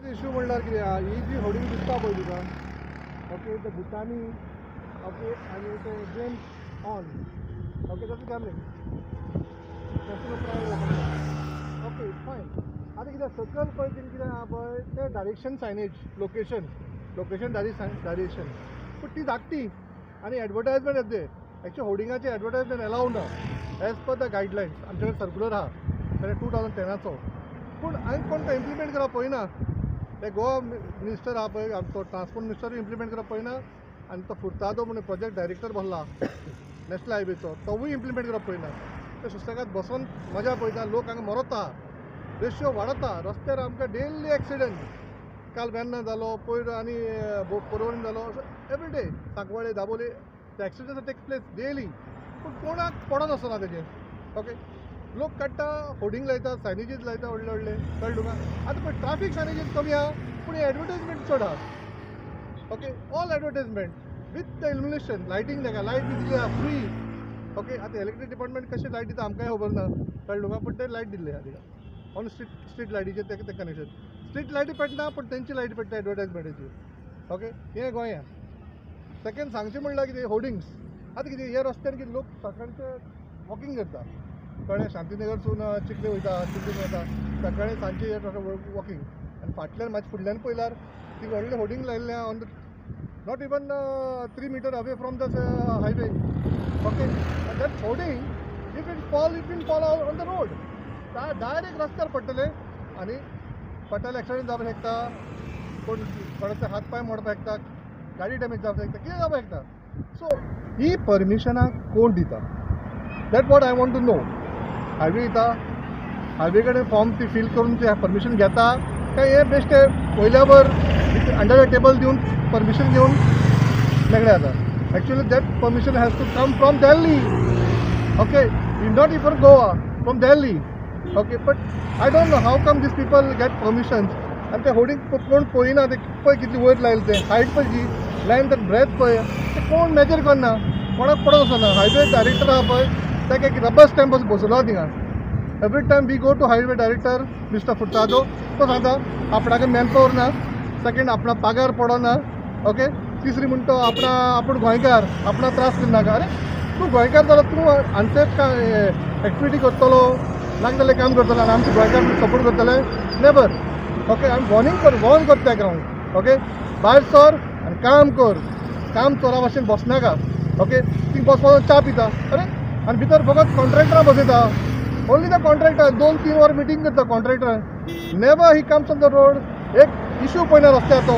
Issue म्हणल्यार कितें आहा, ही जी होर्डिंग दिसता पळय तुका, ओके, ते भुतानी, ओके, आनी ते games on, okay, that's gambling, national private, okay fine. आतां कितें सकयल पळय तेणी कितें आहा पळय तें direction signage, location, location direction, पूण ती धाकटी आनी एडवर्टायजमेंट येता ते एक्चुअली होर्डिंगाचे एडवर्टायजमेंट एलाव ना एज पर the guidelines. आमचे कडेन सर्कुलर आहा सगळें 2010आचो, पूण हांवें कोण तो इम्प्लिमेंट करप पळयना. ते गोवा मिनिस्टर आहा पळय, आमचो ट्रान्सपोर्ट मिनिस्टरूय इम्प्लिमेंट करप पळयना, आनी तो फुर्तादो म्हणून प्रोजेक्ट डायरेक्टर भरला नॅशनल हायवेचो, तोवूय इम्प्लिमेंट करप पळयना. ते सुसेगाद बसोन मजा पळयता, लोक हांगा मरता, रेशियो वाडता रस्त्यार. आमकां डेली एक्सिडंट, काल वेन्ना जालो, पयर आनी पर्वरीन जालो, एवरी डे सांकवाळे, दाबोले, ते एक्सिडंट टेक प्लेस डेली, पूण कोणाक पडत आसना तेजेर. ओके, लोक काडटा, होर्डिंग लायता, सायनेजीस लायता व्हडले व्हडले, कळ्ळें तुका. आतां पळय ट्राफीक सायनेजीस कमी आहा, पूण एडवर्टायजमेंट चड आहा. Okay, all advertisement with the illumination, lighting ताका लायट बी दिल्ली आहा फ्री. ओके, आतां इलेक्ट्रीक डिपार्टमेंट कशें लायट दिता आमकांय खबर ना, कळ्ळें तुका, पूण ते लायट दिल्ली आहा तिका ऑन स्ट्रीट, स्ट्रीट लायटीचेर तेका तें कनेक्शन, स्ट्रीट लायटी पेटना पूण तेंची लायट पेट्टा एडवर्टायजमेंटाची. ओके, हें गोंया. सेकंड सांगचें म्हणल्यार कितें, होर्डिंग्स. आतां कितें ह्या रस्त्यार कितें लोक सकाळचे वॉकिंग करता, कळ्ळें, शांतीनगरसून चिखले वयता, चिखले वता सकाळी, सांजचे वॉकिंग, आनी फाटल्यान मातशें फुडल्यान पळयल्यार ती व्हडलें होर्डिंग लायिल्लें आहा on the not even 3 meter away from the highway. Okay, and that hoarding if it fall, it will fall on the road, direct रस्त्यार पडटलें आनी पडटलें, एक्सिडंट जावपाक शकता, कोण कोणाचे हात पांय मोडपाक शकता, गाडी डॅमेज जावपाक शकता, कितें जावपाक शकता. सो ही परमिशनां कोण दिता, that what I want to know. Highway दिता, हायवे कडेन फॉर्म ती फील करून ते परमिशन घेता काय हे बेश्टे वयल्यावर अंडर the table दिवन परमिशन घेवन मेकळे जाता. Actually that permission has to come from Delhi, okay, not even Goa, from Delhi. Okay, but I don't know how come these people get permissions. आनी ते होर्डिंग कोण पळयना, ते पळय कितली वयर लायले ते, हायट पळय, जी लायन ते ब्रेथ पळय, ते कोण मेजर करना, कोणाक पडत वचना. हायवे डायरेक्टर आहा पळय, ताका एक रबर स्टॅम्प बसयलो थिंगा. Every time we go to highway director mister Furtado, तो सांगता आपणाक मॅन पावर ना, सेकंड आपणा पगार पडना, ओके, तिसरी म्हणटा तो आपणा आपूण गोंयकार, आपणा त्रास करनाका. अरे तूं गोंयकार जाल्यार तूं अनसेफ एक्टिविटी करतलो, नाका जाल्यार काम करतलो आनी आमचे गोंयकार सपोर्ट करतले, नेवर. ओके, आमी वॉर्निंग कर, वॉर्न करता ताका हांव, ओके, भायर सर आनी काम कर, काम चोरा भाशेन बसनाका. ओके, ती बसपाक च्या पिता, अरे आनी भितर फकत कॉन्ट्रॅक्टरां बसयता, ओन्ली the contractor, 2-3 वर मिटींग करता contractor, never he comes on the road. एक इशू पळयना रस्त्यार. तो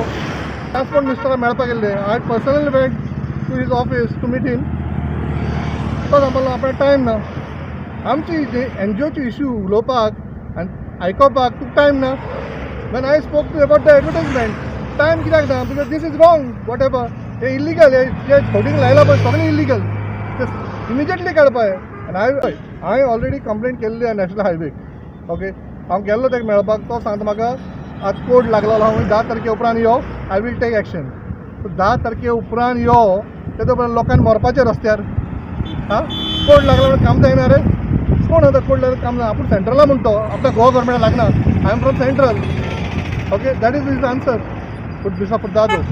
ट्रान्सपोर्ट मिनिस्टराक मेळपाक गेल्ले, I personally went to his office to meet him. तो सांगपाक आपणाक टायम ना, आमची जे एनजीओची इशू उलोवपाक आनी आयकोपाक तुका टायम ना. When I spoke to about the advertisement, time कित्याक ना, because this is wrong, whatever, hey illegal, हे जे होर्डिंग लायला पळय सगळें इलिगल, ते इमिजिएटली काडपाक. आनी हांवें ऑलरेडी कंप्लेन केल्ली आहा नॅशनल हायवेक. ओके, हांव गेल्लो ताका मेळपाक, तो सांगता म्हाका आज कोड लागलो, हांव 10 तारखे उपरांत यो, I will take action. 10 तारखे उपरांत यो, तेजे उपरांत लोकांक मरपाचें रस्त्यार. आं, कोड लागला म्हणून काम जायना रे, कोण आतां कोड लागला काम जायना, आपूण सेंट्रला म्हणतो, आपल्या गोवा गव्हर्मेंटाक लागना, I am from central. Okay, that is his answer, mister Furtado.